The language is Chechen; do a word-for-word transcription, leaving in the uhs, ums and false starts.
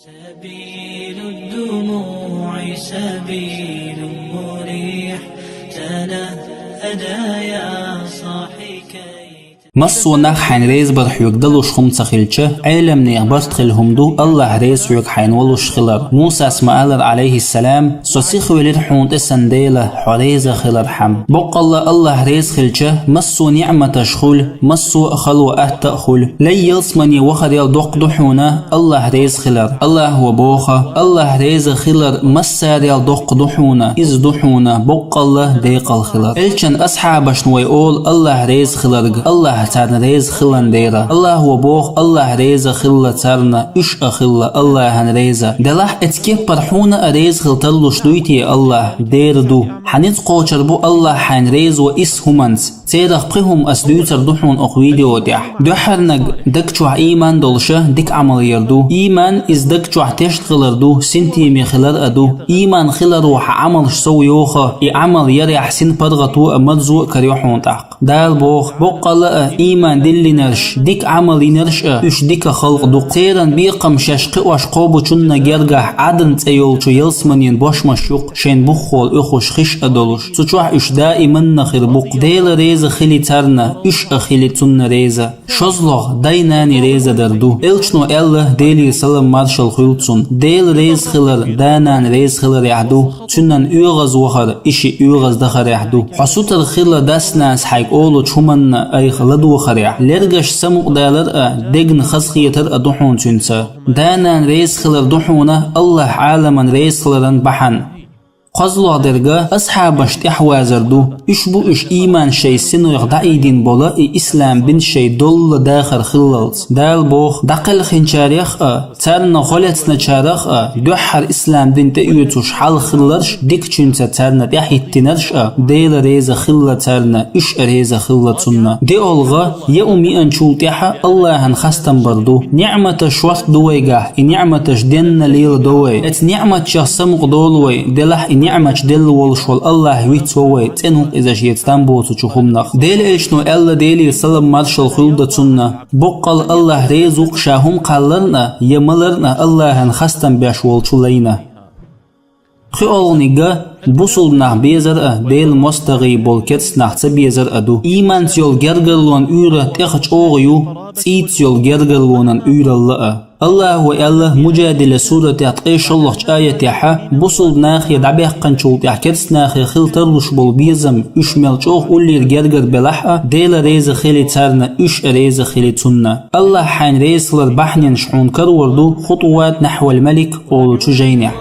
سبيل الدموع سبيل مريح، تنهدى يا صاحي كي. Массо а нах хьайна реза бар хьоьга далуш хӀума ца хилча, Ӏеламнех барт хила хӀума ду АллахӀ реза хьоьга хьайна волуш хилар. Мусас ма аллара, Ӏалайхиссалам: «Со сихвелира хьуна тӀе сан Дела, хьо реза хилархьама». Боккъалла АллахӀ реза хилча, массо а ниӀматаш хуьлу, массо а хало, атта а хуьлу. Лай ялсамане вахарел доккха ду хьуна АллахӀ реза хилар. АллахӀа боху: «АллахӀ реза хилар массарел доккха ду хьуна, иза ду хьуна боккъалла декъала хилар». Элчан асхьабашна вай олу АллахӀ реза хиларг, АллахӀ царна реза хилан дера. АллахӀа боху: «АллахӀ реза хилла царна, уьш а хилла АллахӀан реза». Делахь эцу кеппара хьуна а реза хила тарлуш дуй те АллахӀ? Дера ду. Хьан ницкъ кхочур бу АллахӀ хьайна реза ван исс хӀуманца. Церах пхи хӀума ас дуьйцур ду хьуна окху видео тӀехь. Дуьххьарниг, даг чохь ийман долуша дика Ӏамал яр ду. Ийман иза даг чохь тешна хилар ду, синтеме хилар а ду. Ийман хиларо хьан Ӏамалш сов йоху, и Ӏамал ярехь син паргӀато а, марзо а карайо хьуна тӀаккха. Дала боху: «Боккъалла а ийман диллинарш, дика Ӏамал йинарш а, уьш дика халкъ ду-кх. Церан бекхам шаьш кхиош кхобучунна гергахь Ӏадн цӀе йолчу ялсаманин бошмаш ю-кх, шайн буххол оьхуш хиш а долуш. Цу чохь уьш даиманна хир бу-кх. Дела реза хили царна, уьш а хили цунна реза». ШозлагӀа, дай-наний реза дар ду. Элчано аьлла, Делера салам-маршалла хуьлда цунна: «Дела реза хилар да-нана реза хиларехь ду, цуьнан оьгӀазвахар и шиъ оьгӀаздахарехь ду». Хьо сутара хилла дас-нанас хьайга олучу хӀуманна айхьа ладохарехь, лергаш самукъадалар а, дегна хазахетар а ду хьуна цуьнца. Да-нана реза хилар ду хьуна АллахӀ Ӏаламан реза хиларан бахьана. КхозлагӀа дерг, асхьабаш тӀаьхьавазар ду. Уьш бу уьш ийман шайн синойх дӀаийдина болу и ислам дин шайн доллу дахар хиллалц. Дала боху: «ДӀакхелхинчарех а, царна гӀо лецначарах а, дуьххьара ислам дин тӀеоьцуш хьалха хилларш, дикачуьнца царна тӀаьхьахӀиттинарш а, Дела реза хилла царна, уьш а реза хилла цунна». ДиъолгӀа, еа-миъначул тӀаьхьа АллахӀан хастам бар ду. НиӀматаш шорта ду вайгахь, и ниӀматаш денна леладо вай. Эцу ниӀматашах самукъадолу вай, делахь и ниӀматаш делла волуш волу АллахӀ вицво вай, цӀена ву-кх иза шеца там боцучу хӀуманах. Делан Элчано аьлла, Делера салам-маршалла хуьлда цунна: «Боккъал АллахӀ реза ву-кх ша хӀума кхалларна а, я маларна а АллахӀан хастам беш волчу лайна». ПхоьалгӀаниг, бусулба нах безар а, Делан мостагӀий болу керста нах ца безар а ду. Ийманца йолу гергарлонан уьйр тӀех чӀогӀа ю цӀийца йолу гергарлонан уьйралла а. АллахӀа аьлла Муджадила суратехь ткъе шолгӀачу аятехь: «Бусулба нахе дӀабаьккхинчул тӀаьхьа керста нахе хила тарлуш болу безам, уьш мел чӀогӀа уллера гергара белахь а, Дела реза хили царна, уьш а реза хили цунна». АллахӀ хьайна реза хилар бахьанаш хьуна карор ду «ХутӀуват нахьвал малик» олучу жайнехь.